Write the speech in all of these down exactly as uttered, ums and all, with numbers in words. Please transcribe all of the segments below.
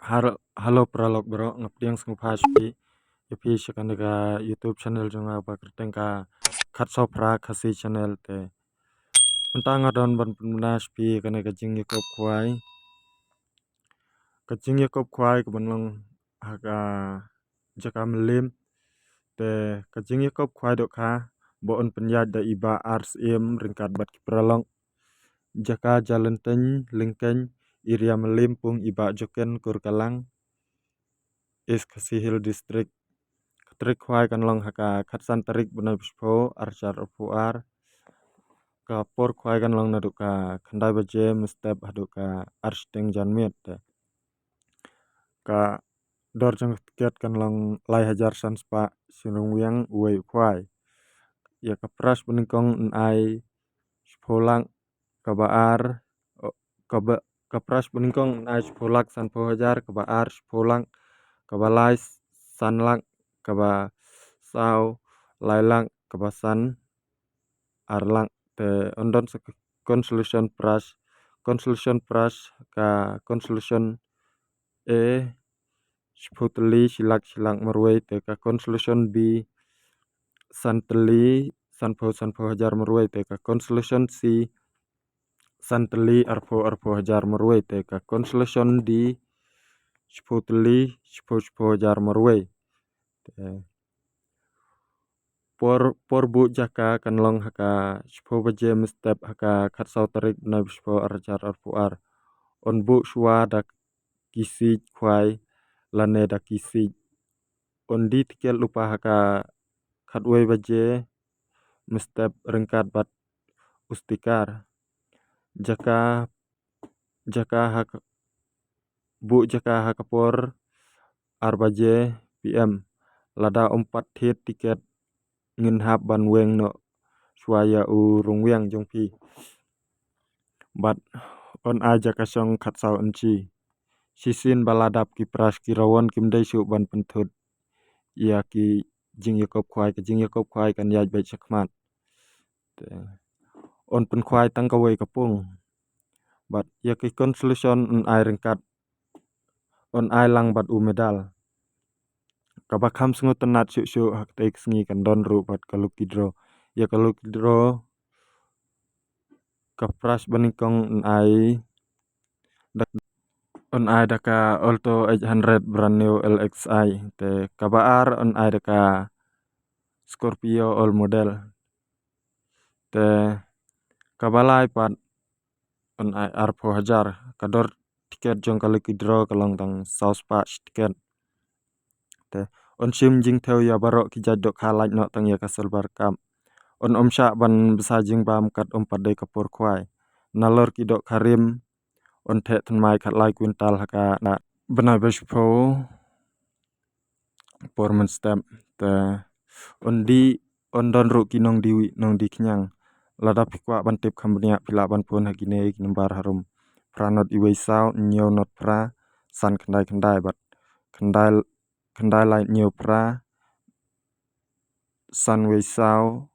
Har-, hello paralok baroh, nga pdiang sngewbha sha phi. Ïa phi sha kane ka YouTube channel jong nga ba kyrteng ka Khatsaw Phra Khasi Channel te. Mynta nga don ban pynbna sha phi kane ka jingïakop khwai. Ka jingïakop khwai kaban long ha ka jaka Mylliem. Te ka jingïakop khwai dohkha ba yn pynïaid da i Bah R Syiem ryngkat bad ki paralok. Jaka Jalenteng, Lyngkeng, area Mylliem, pung i Bah Joken Kurkalang, East Khasi Hills District. Ka tarik khwai kan long ha ka khatsan tarik bnai ba shiphew, ar hajar arphew ar. Ka por khwai kan long naduh ka khyndai baje mynstep haduh ka ar shiteng janmiet te. Ka dor jong ka tiket kan long lai hajar san spah shi ryngwiang uwei u khwai. Ïa ka prize banyngkong yn ai shiphew lak, kaba ar, o, kaba, ka prize banyngkong yn ai shiphew lak sanphew hajar, kaba ar shiphew lak, kaba lai san lak, kaba saw lai lak, kaba san ar lak. Te yn don sa ka consolation prize, consolation prize, ka consolation A shiphew tylli shi lak shi lak marwei, te ka consolation B san tylli sanphew sanphew hajar marwei, te ka consolation C san tylli arphew arphew hajar marwei, te ka consolation D shiphew tylli shiphew shiphew hajar marwei. Te por, por buh jaka kan long ha ka shiphew baje mynstep ha ka khatsaw tarik bnai ba shiphew, ar hajar arphew ar. Yn buh shuwa da ki siej khwai lane da ki siej. Yn die tiket lypa ha ka khatwei baje mynstep ryngkat bad u sticker. Jaka, jaka ha ka, buh jaka ha ka por ar baje P M. Lada ym pat thied tiket, ngin hap ban weng noh shuwa ïa u ryngwiang jong phi. Bad yn ai jaka shong khatsaw inchi. Shisien ba la dap ki prize, ki rawon kim dei shuh ban pynthut ïa ki jingïakop khwai, ka jingïakop khwai kan ïaid beit shakhmat. Te yn pynkhwai tang kawei ka pung. Bad ïa ki consolation yn ai ryngkat, yn ai lang bad u medal. Kaba kham sngewtynnat shuh shuh ha katei ka sngi kan don ruh bad ka lucky draw. Ïa ka lucky draw ka prize banyngkong yn ai da, yn ai da ka Alto eight hundred brand new L X I. Te kaba ar yn ai da ka Scorpio all model. Te kaba lai pat yn ai arphew hajar. Ka dor tiket jong ka lucky draw ka long tang saw spah shi tiket. Te yn shim jingthew ïa baroh ki jait dohkha, lait noh tang ïa ka Silver Cup. Yn ym shah ban bsa jingbam kat ym pat dei ka por khwai. Nalor ki dohkha rim yn theh thymmai khatlai kwintal ha ka bnai ba shiphew por mynstep. Te yn die, yn don ruh ki nongdie wieh nongdie khñiang. Lada phi kwah ban tip kham bniah phi lah ban phone ha kine ki number harum: phra not uwei saw, hynñiew not phra, san khyndai khyndai bad khyndai, khyndai lai hynñiew phra, san wei saw,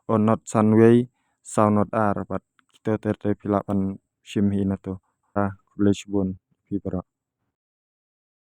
o not san wei, saw not ar. Bad kito ter ter phi lah ban shim hi na to. Khublei shibun phi baroh.